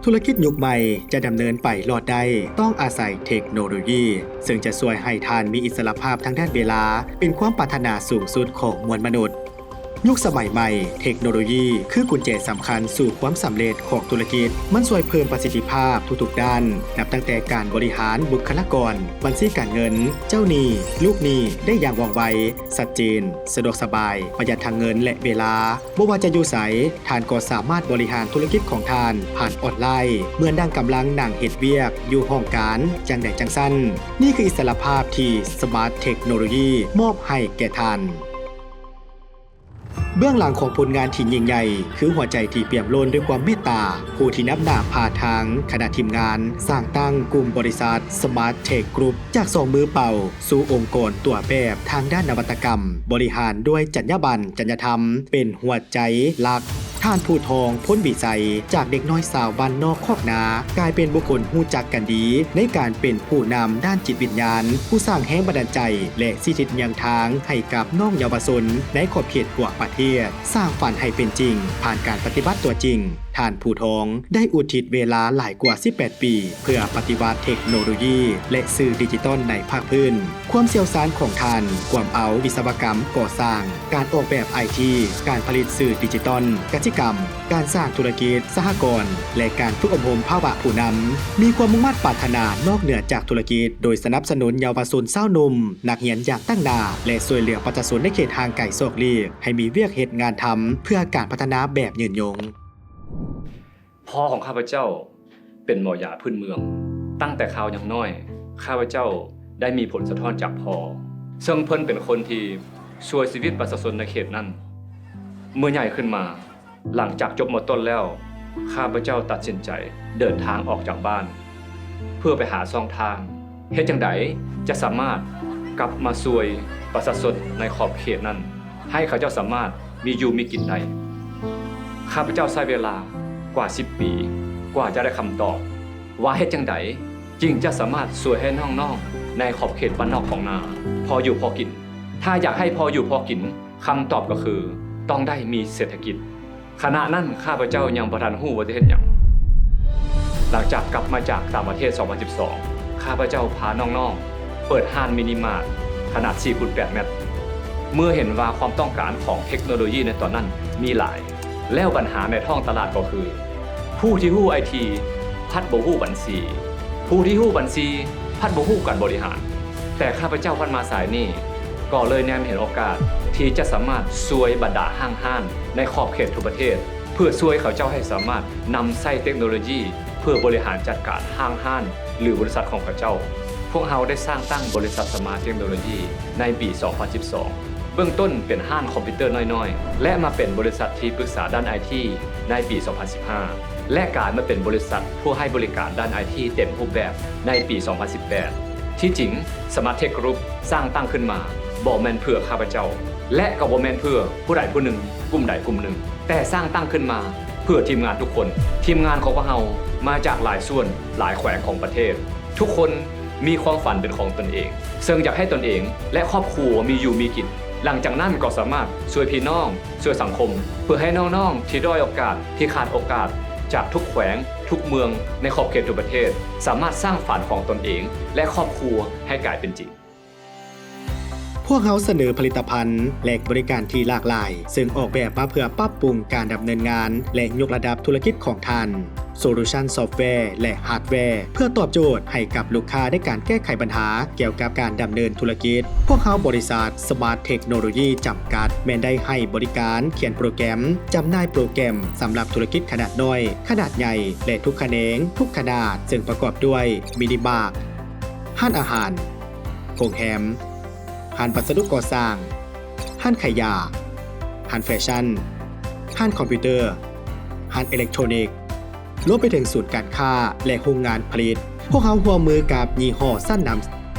ທຸລະກິດຍຸກໃໝ່ຈະດຳເນີນໄປລອດໄດ້ ຕ້ອງອາໄສເທັກໂນໂລຢີ ເຊິ່ງຈະຊ່ວຍໃຫ້ທ່ານມີອິດສະຫຼະພາບທາງດ້ານເວລາ ເປັນຄວາມປາດຖະໜາສູງສຸດຂອງມວນມະນຸດ. ຍຸກສະໄໝໃໝ່, ເທັກໂນໂລຢີຄືກຸນແຈສຳຄັນສູ່ຄວາມສຳເລັດຂອງທຸລະກິດ. ມັນຊ່ວຍເພີ່ມປະສິດທິພາບທຸກໆດ້ານ, ນັບຕັ້ງແຕ່ການບໍລິຫານບຸກຄະລາກອນ, ບັນຊີການເງິນ, ເຈົ້າໜີ້, ລູກໜີ້ ໄດ້ຢ່າງວ່ອງໄວ, ຊັດເຈນ, ສະດວກສະບາຍ, ປະຢັດທັງເງິນ ແລະ ເວລາ. ບໍ່ວ່າຈະຢູ່ໃສ, ທ່ານກໍສາມາດບໍລິຫານທຸລະກິດຂອງທ່ານຜ່ານອອນລາຍ ເໝືອນດັ່ງກຳລັງນັ່ງເຮັດວຽກຢູ່ຫ້ອງການຈັ່ງໃດຈັ່ງຊັ້ນ. ນີ້ຄືອິດສະຫຼະພາບທີ່ສະມາດເທັກໂນໂລຢີມອບໃຫ້ແກ່ທ່ານ. ເບື້ອງຫຼັງຂອງຜົນງານທີ່ຍິ່ງໃຫຍ່ ຄືຫົວໃຈທີ່ປ່ຽມລົ້ນດ້ວຍຄວາມເມດຕາ ຜູ້ທີ່ນຳໜ້າພາທາງຄະນະທີມງານສ້າງຕັ້ງກຸ່ມບໍລິສັດ Smart Tech Group ຈາກສອງມືເປົ່າ ສູ່ອົງກອນຕົວແບບທາງດ້ານນະວັດຕະກຳ, ບໍລິຫານດ້ວຍຈັນຍາບັນ, ຈັນຍາທຳ ເປັນຫົວໃຈຫຼັກ. ທ່ານ ພູທອງ ພົນວິໄສ ຈາກເດັກນ້ອຍຊາວບ້ານນອກຄອກນາ ກາຍເປັນບຸກຄົນຮູ້ຈັກກັນດີໃນການເປັນຜູ້ນຳດ້ານຈິດວິນຍານ, ຜູ້ສ້າງແຮງບັນດານໃຈ ແລະ ຊີ້ທິດນຳທາງໃຫ້ກັບນ້ອງເຍົາວະຊົນໃນຂອບເຂດທົ່ວປະເທດ ສ້າງຝັນໃຫ້ເປັນຈິງ ຜ່ານການປະຕິບັດຕົວຈິງ. ທ່ານ ພູທອງ ໄດ້ອຸທິດເວລາຫຼາຍກວ່າສິບແປດປີ ເພື່ອປະຕິວັດເທັກໂນໂລຢີ ແລະ ສື່ດິຈິຕອນໃນພາກພື້ນ. ຄວາມຊ່ຽວຊານຂອງທ່ານ ກວມເອົາວິສະວະກຳກໍ່ສ້າງ, ການອອກແບບໄອທີ, ການຜະລິດສື່ດິຈິຕອນ, ກະສິກຳ, ການສ້າງທຸລະກິດ, ສະຫະກອນ ແລະ ການຝຶກອົບຮົມພາວະຜູ້ນຳ. ມີຄວາມມຸ່ງໝັ້ນປາດຖະໜານອກເໜືອຈາກທຸລະກິດ, ໂດຍສະໜັບສະໜູນເຍົາວະຊົນຊາວໜຸ່ມ, ນັກຮຽນຢ່າງຕັ້ງໜ້າ ແລະ ຊ່ວຍເຫຼືອປະຊາຊົນໃນເຂດຫ່າງໄກສອກຫຼີກ ໃຫ້ມີວຽກເຮັດງານທຳເພື່ອການພັດທະນາແບບຍືນຍົງ. ພໍ່ຂອງຂ້າພະເຈົ້າເປັນໝໍຢາພື້ນເມືອງ. ຕັ້ງແຕ່ຂ້າວຍັງນ້ອຍ, ຂ້າພະເຈົ້າໄດ້ມີຜົນສະທ້ອນຈາກພໍ່, ເຊິ່ງເພິ່ນເປັນຄົນທີ່ຊ່ວຍຊີວິດປະຊາຊົນໃນເຂດນັ້ນ. ເມື່ອໃຫຍ່ຂຶ້ນມາ, ຫຼັງຈາກຈົບ ມ.ຕົ້ນ ແລ້ວ, ຂ້າພະເຈົ້າຕັດສິນໃຈເດີນທາງອອກຈາກບ້ານ ເພື່ອໄປຫາຊ່ອງທາງ ເຮັດຈັ່ງໃດຈະສາມາດກັບມາຊ່ວຍປະຊາຊົນໃນຂອບເຂດນັ້ນ ໃຫ້ເຂົາເຈົ້າສາມາດມີຢູ່ມີກິນໄດ້. ຂ້າພະເຈົ້າໃຊ້ເວລາກວ່າສິບປີ ກວ່າຈະໄດ້ຄຳຕອບວ່າເຮັດຈັ່ງໃດຈຶ່ງຈະສາມາດຊ່ວຍໃຫ້ນ້ອງໆໃນຂອບເຂດບ້ານນອກຂອງນາພໍຢູ່ພໍກິນ. ຖ້າຢາກໃຫ້ພໍຢູ່ພໍກິນ, ຄຳຕອບກໍຄືຕ້ອງໄດ້ມີເສດຖະກິດ. ຂະນະນັ້ນ ຂ້າພະເຈົ້າຍັງບໍ່ທັນຮູ້ວ່າຈະເຮັດຫຍັງ. ຫຼັງຈາກກັບມາຈາກຕ່າງປະເທດ ສອງພັນສິບສອງ ຂ້າພະເຈົ້າພານ້ອງໆເປີດຮ້ານມິນິມາດຂະໜາດ ສີ່ຄູນແປດແມັດ ເມື່ອເຫັນວ່າຄວາມຕ້ອງການຂອງເທັກໂນໂລຢີໃນຕອນນັ້ນມີຫຼາຍ, ແລ້ວບັນຫາໃນທ້ອງຕະຫຼາດກໍຄື ຜູ້ທີ່ຮູ້ໄອທີພັດບໍ່ຮູ້ບັນຊີ, ຜູ້ທີ່ຮູ້ບັນຊີພັດບໍ່ຮູ້ການບໍລິຫານ. ແຕ່ຂ້າພະເຈົ້າພັດມາສາຍນີ້ ກໍເລີຍແນມເຫັນໂອກາດທີ່ຈະສາມາດຊ່ວຍບັນດາຫ້າງຮ້ານໃນຂອບເຂດທົ່ວປະເທດ ເພື່ອຊ່ວຍເຂົາເຈົ້າໃຫ້ສາມາດນຳໃຊ້ເຕັກໂນໂລຢີເພື່ອບໍລິຫານຈັດການຫ້າງຮ້ານ ຫຼື ບໍລິສັດຂອງເຂົາເຈົ້າ. ພວກເຮົາໄດ້ສ້າງຕັ້ງບໍລິສັດສະມາເທັກໂນໂລຢີໃນປີສອງພັນສິບສອງ ເບື້ອງຕົ້ນເປັນຮ້ານຄອມພິວເຕີນ້ອຍໆ ແລະ ມາເປັນບໍລິສັດທີ່ປຶກສາດ້ານໄອທີໃນປີສອງພັນສິບຫ້າ ແລະ ກາຍມາເປັນບໍລິສັດຜູ້ໃຫ້ບໍລິການດ້ານໄອທີເຕັມຮູບແບບໃນປີສອງພັນສິບແປດ. ທີ່ຈິງ Smart Tech Group ສ້າງຕັ້ງຂຶ້ນມາບໍ່ແມ່ນເພື່ອຂ້າພະເຈົ້າ ແລະ ກໍບໍ່ແມ່ນເພື່ອຜູ້ໃດຜູ້ໜຶ່ງ, ກຸ່ມໃດກຸ່ມໜຶ່ງ, ແຕ່ສ້າງຕັ້ງຂຶ້ນມາເພື່ອທີມງານທຸກຄົນ. ທີມງານຂອງພວກເຮົາມາຈາກຫຼາຍສ່ວນ, ຫຼາຍແຂວງຂອງປະເທດ. ທຸກຄົນມີຄວາມຝັນເປັນຂອງຕົນເອງ, ເຊິ່ງຢາກໃຫ້ຕົນເອງ ແລະ ຄອບຄົວມີຢູ່ມີກິນ. ຫຼັງຈາກນັ້ນກໍສາມາດຊ່ວຍພີ່ນ້ອງ, ຊ່ວຍສັງຄົມ ເພື່ອໃຫ້ນ້ອງໆທີ່ດ້ອຍໂອກາດ, ທີ່ຂາດໂອກາດ ຈາກທຸກແຂວງ, ທຸກເມືອງໃນຂອບເຂດທົ່ວປະເທດ ສາມາດສ້າງຝັນຂອງຕົນເອງ ແລະ ຄອບຄົວໃຫ້ກາຍເປັນຈິງ. ພວກເຮົາສະເໜີຜະລິດຕະພັນ ແລະ ບໍລິການທີ່ຫຼາກຫຼາຍ, ເຊິ່ງອອກແບບມາເພື່ອປັບປຸງການດຳເນີນງານ ແລະ ຍົກລະດັບທຸລະກິດຂອງທ່ານ. ໂຊລູຊັນຊອບແວ ແລະ ຮາດແວ ເພື່ອຕອບໂຈດໃຫ້ກັບລູກຄ້າໃນການແກ້ໄຂບັນຫາກ່ຽວກັບການດຳເນີນທຸລະກິດ. ພວກເຮົາບໍລິສັດ Smart Technology ຈຳກັດ ແມ່ນໄດ້ໃຫ້ບໍລິການຂຽນໂປຣແກຣມ, ຈຳໜ່າຍໂປຣແກຣມສຳລັບທຸລະກິດຂະໜາດນ້ອຍ, ຂະໜາດໃຫຍ່ ແລະ ທຸກຂະແໜງ, ທຸກຂະໜາດ, ເຊິ່ງປະກອບດ້ວຍ Mini Mart, ຮ້ານອາຫານ, ໂຮງແຮມ, ຮ້ານວັດສະດຸກໍ່ສ້າງ, ຮ້ານຂາຍຢາ, ຮ້ານແຟຊັ່ນ, ຮ້ານຄອມພິວເຕີ, ຮ້ານເອເລັກໂທຣນິກ, ລວມໄປເຖິງສູນການຄ້າ ແລະ ໂຮງງານຜະລິດ. ພວກເຮົາຮ່ວມມືກັບຍີ່ຫໍ້ຊັ້ນນຳ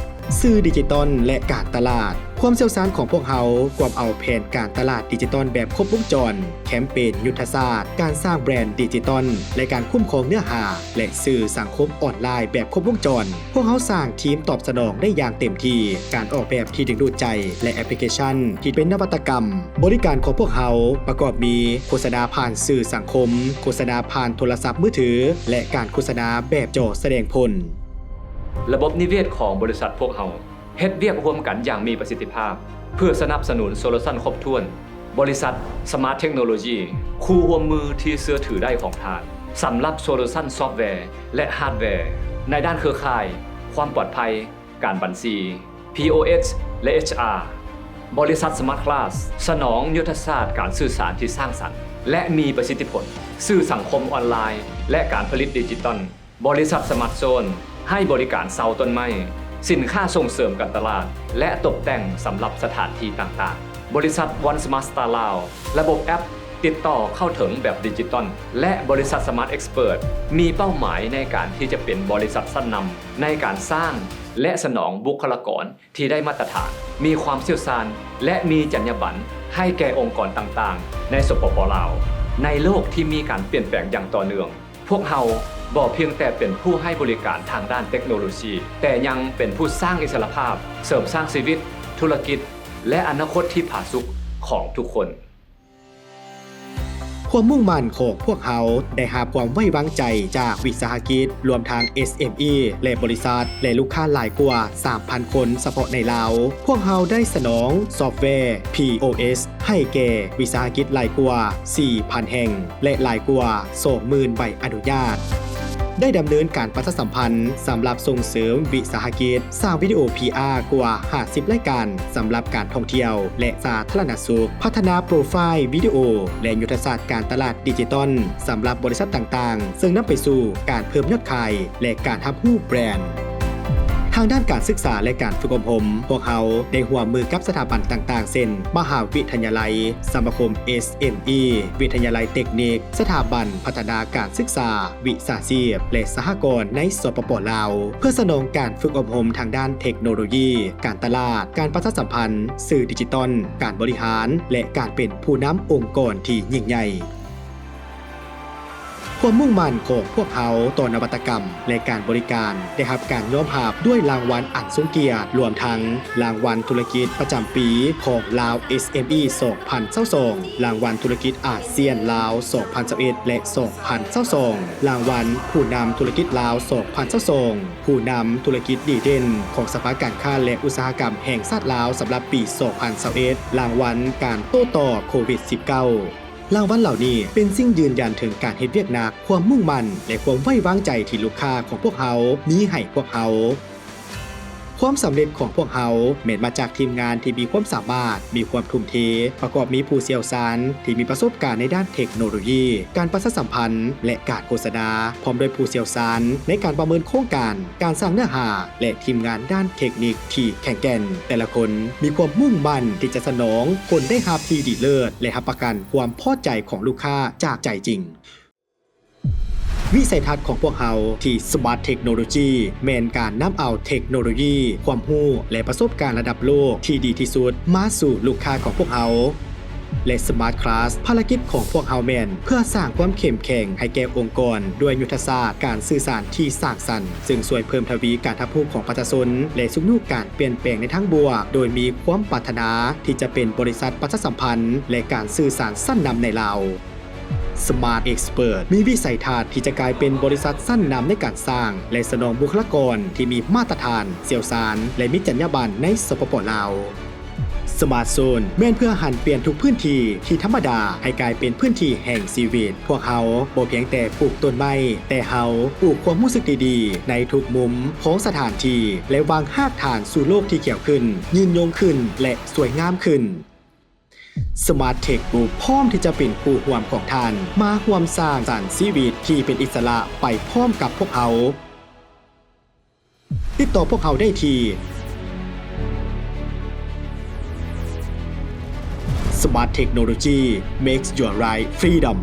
ສື່ດິຈິຕອນ ແລະ ການຕະຫຼາດ. ຄວາມຊ່ຽວຊານຂອງພວກເຮົາກວມເອົາແຜນການຕະຫຼາດດິຈິຕອນແບບຄົບວົງຈອນ, ແຄມເປນ, ຍຸດທະສາດ, ການສ້າງແບຣນດິຈິຕອນ ແລະ ການຄຸ້ມຄອງເນື້ອຫາ ແລະ ສື່ສັງຄົມອອນລາຍແບບຄົບວົງຈອນ. ພວກເຮົາສ້າງທີມຕອບສະໜອງໄດ້ຢ່າງເຕັມທີ່, ການອອກແບບທີ່ດຶງດູດໃຈ ແລະ ແອັບພລິເຄຊັນທີ່ເປັນນະວັດຕະກຳ. ບໍລິການຂອງພວກເຮົາປະກອບມີ ໂຄສະນາຜ່ານສື່ສັງຄົມ, ໂຄສະນາຜ່ານໂທລະສັບມືຖື ແລະ ການໂຄສະນາແບບຈໍສະແດງຜົນ. ລະບົບນິເວດຂອງບໍລິສັດພວກເຮົາ ເຮັດວຽກຮ່ວມກັນຢ່າງມີປະສິດທິພາບ ເພື່ອສະໜັບສະໜູນໂຊລູຊັນຄົບຖ້ວນ. ບໍລິສັດສະມາດເທັກໂນໂລຢີ ຄູ່ຮ່ວມມືທີ່ເຊື່ອຖືໄດ້ຂອງທ່ານ ສຳລັບໂຊລູຊັນຊອບແວ ແລະ ຮາດແວ ໃນດ້ານເຄືອຂ່າຍ, ຄວາມປອດໄພ, ການບັນຊີ, ພີໂອເອັສ ແລະ ເອັດຊອາ. ບໍລິສັດສະມາດຄລາສ ສະໜອງຍຸດທະສາດການສື່ສານທີ່ສ້າງສັນ ແລະ ມີປະສິດທິຜົນ, ສື່ສັງຄົມອອນລາຍ ແລະ ການຜະລິດດິຈິຕອນ. ບໍລິສັດສະມາດໂຊນ ໃຫ້ບໍລິການເຊົ່າຕົ້ນໄມ້, ສິນຄ້າສົ່ງເສີມການຕະຫຼາດ ແລະ ຕົບແຕ່ງສຳລັບສະຖານທີ່ຕ່າງໆ. ບໍລິສັດວັນສະມາດສະຕາລາວ ລະບົບແອັບຕິດຕໍ່ເຂົ້າເຖິງແບບດິຈິຕອນ ແລະ ບໍລິສັດສະມາດເອັກສະເປີດ ມີເປົ້າໝາຍໃນການທີ່ຈະເປັນບໍລິສັດຊັ້ນນຳໃນການສ້າງ ແລະ ສະໜອງບຸກຄະລາກອນ ທີ່ໄດ້ມາດຕະຖານ, ມີຄວາມຊ່ຽວຊານ ແລະ ມີຈັນຍາບັນໃຫ້ແກ່ອົງກອນຕ່າງໆໃນ ສປປ ລາວ. ໃນໂລກທີ່ມີການປ່ຽນແປງຢ່າງຕໍ່ເນື່ອງ, ພວກເຮົາບໍ່ພຽງແຕ່ເປັນຜູ້ໃຫ້ບໍລິການທາງດ້ານເຕັກໂນໂລຊີ, ແຕ່ຍັງເປັນຜູ້ສ້າງອິດສະຫຼະພາບ, ເສີມສ້າງຊີວິດ, ທຸລະກິດ ແລະ ອະນາຄົດທີ່ຜາສຸກຂອງທຸກຄົນ. ຄວາມມຸ່ງໝັ້ນຂອງພວກເຮົາໄດ້ຮັບຄວາມໄວ້ວາງໃຈຈາກວິສາຫະກິດ, ລວມທັງ ເອສເອັມອີ ແລະ ບໍລິສັດ ແລະ ລູກຄ້າຫຼາຍກວ່າສາມພັນຄົນສະເພາະໃນລາວ. ພວກເຮົາໄດ້ສະໜອງຊອບແວ ພີໂອເອັສ ໃຫ້ແກ່ວິສາຫະກິດຫຼາຍກວ່າສີ່ພັນແຫ່ງ ແລະ ຫຼາຍກວ່າສອງໝື່ນໃບອະນຸຍາດ. ໄດ້ດຳເນີນການປະຊາສຳພັນສຳລັບສົ່ງເສີມວິສາຫະກິດ, ສ້າງວິດີໂອ ພີອາ ກວ່າຫ້າສິບລາຍການສຳລັບການທ່ອງທ່ຽວ ແລະ ສາທາລະນະສຸກ, ພັດທະນາໂປຣໄຟລ໌ວິດີໂອ ແລະ ຍຸດທະສາດການຕະຫຼາດດິຈິຕອນສຳລັບບໍລິສັດຕ່າງໆ, ເຊິ່ງນຳໄປສູ່ການເພີ່ມຍອດຂາຍ ແລະ ການຮັບຮູ້ແບຣນ. ທາງດ້ານການສຶກສາ ແລະ ການຝຶກອົບຮົມ, ພວກເຮົາໄດ້ຮ່ວມມືກັບສະຖາບັນຕ່າງໆ ເຊັ່ນ ມະຫາວິທະຍາໄລ, ສະມາຄົມ ເອສເອັມອີ, ວິທະຍາໄລເຕັກນິກ, ສະຖາບັນພັດທະນາການສຶກສາ, ວິຊາຊີບ ແລະ ສະຫະກອນໃນ ສປປ ລາວ ເພື່ອສະໜອງການຝຶກອົບຮົມທາງດ້ານເທັກໂນໂລຢີ, ການຕະຫຼາດ, ການປະຊາສຳພັນ, ສື່ດິຈິຕອນ, ການບໍລິຫານ ແລະ ການເປັນຜູ້ນຳອົງກອນທີ່ຍິ່ງໃຫຍ່. ຄວາມມຸ່ງໝັ້ນຂອງພວກເຮົາຕໍ່ນະວັດຕະກຳ ແລະ ການບໍລິການ ໄດ້ຮັບການຍອມຮັບດ້ວຍລາງວັນອັນຊົງກຽດ, ລວມທັງລາງວັນທຸລະກິດປະຈຳປີຂອງລາວ ເອສເອັມອີ ສອງພັນຊາວສອງ, ລາງວັນທຸລະກິດອາຊຽນລາວ ສອງພັນຊາວເອັດ ແລະ ສອງພັນຊາວສອງ, ລາງວັນຜູ້ນຳທຸລະກິດລາວ ສອງພັນຊາວສອງ, ຜູ້ນຳທຸລະກິດດີເດັ່ນຂອງສະພາການຄ້າ ແລະ ອຸດສາຫະກຳແຫ່ງຊາດລາວ ສຳລັບປີສອງພັນຊາວເອັດ, ລາງວັນການໂຕ້ຕອບໂຄວິດສິບເກົ້າ. ລາງວັນເຫຼົ່ານີ້ເປັນສິ່ງຢືນຢັນເຖິງການເຮັດວຽກໜັກ, ຄວາມມຸ່ງໝັ້ນ ແລະ ຄວາມໄວ້ວາງໃຈທີ່ລູກຄ້າຂອງພວກເຮົາມີໃຫ້ພວກເຮົາ. ຄວາມສຳເລັດຂອງພວກເຮົາແມ່ນມາຈາກທີມງານທີ່ມີຄວາມສາມາດ, ມີຄວາມທຸ່ມເທ, ປະກອບມີຜູ້ຊ່ຽວຊານທີ່ມີປະສົບການໃນດ້ານເທັກໂນໂລຢີ, ການປະຊາສຳພັນ ແລະ ການໂຄສະນາ, ພ້ອມດ້ວຍຜູ້ຊ່ຽວຊານໃນການປະເມີນໂຄງການ, ການສ້າງເນື້ອຫາ ແລະ ທີມງານດ້ານເທັກນິກທີ່ແຂງແກ່ນ. ແຕ່ລະຄົນມີຄວາມມຸ່ງໝັ້ນທີ່ຈະສະໜອງຜົນໄດ້ຮັບທີ່ດີເລີດ ແລະ ຮັບປະກັນຄວາມພໍໃຈຂອງລູກຄ້າຈາກໃຈຈິງ. ວິໄສທັດຂອງພວກເຮົາທີ່ Smart Technology ແມ່ນການນຳເອົາເທັກໂນໂລຢີ, ຄວາມຮູ້ ແລະ ປະສົບການລະດັບໂລກທີ່ດີທີ່ສຸດມາສູ່ລູກຄ້າຂອງພວກເຮົາ ແລະ Smart Class. ພາລະກິດຂອງພວກເຮົາແມ່ນເພື່ອສ້າງຄວາມເຂັ້ມແຂງໃຫ້ແກ່ອົງກອນດ້ວຍຍຸດທະສາດການສື່ສານທີ່ສ້າງສັນ, ເຊິ່ງຊ່ວຍເພີ່ມທະວີການຮັບຮູ້ຂອງປະຊາຊົນ ແລະ ຊຸກຍູ້ການປ່ຽນແປງໃນທາງບວກ, ໂດຍມີຄວາມປາດຖະໜາທີ່ຈະເປັນບໍລິສັດປະຊາສຳພັນ ແລະ ການສື່ສານຊັ້ນນຳໃນລາວ. Smart Expert ມີວິໄສທັດທີ່ຈະກາຍເປັນບໍລິສັດຊັ້ນນຳໃນການສ້າງ ແລະ ສະໜອງບຸກຄະລາກອນທີ່ມີມາດຕະຖານ, ຊ່ຽວຊານ ແລະ ມີຈັນຍາບັນໃນ ສປປ ລາວ. Smart Zone ແມ່ນເພື່ອຫັນປ່ຽນທຸກພື້ນທີ່ທີ່ທຳມະດາໃຫ້ກາຍເປັນພື້ນທີ່ແຫ່ງຊີວິດ. ພວກເຮົາບໍ່ພຽງແຕ່ປູກຕົ້ນໄມ້, ແຕ່ເຮົາປູກຄວາມຮູ້ສຶກດີໆໃນທຸກມຸມຂອງສະຖານທີ່ ແລະ ວາງຮາກຖານສູ່ໂລກທີ່ຂຽວຂຶ້ນ, ຍືນຍົງຂຶ້ນ ແລະ ສວຍງາມຂຶ້ນ. Smart Tech Group ພ້ອມທີ່ຈະເປັນຄູ່ຮ່ວມຂອງທ່ານ ມາຮ່ວມສ້າງສັນຊີວິດທີ່ເປັນອິດສະຫຼະໄປພ້ອມກັບພວກເຮົາ. ຕິດຕໍ່ພວກເຮົາໄດ້ທີ່ Smart Technology makes your life freedom.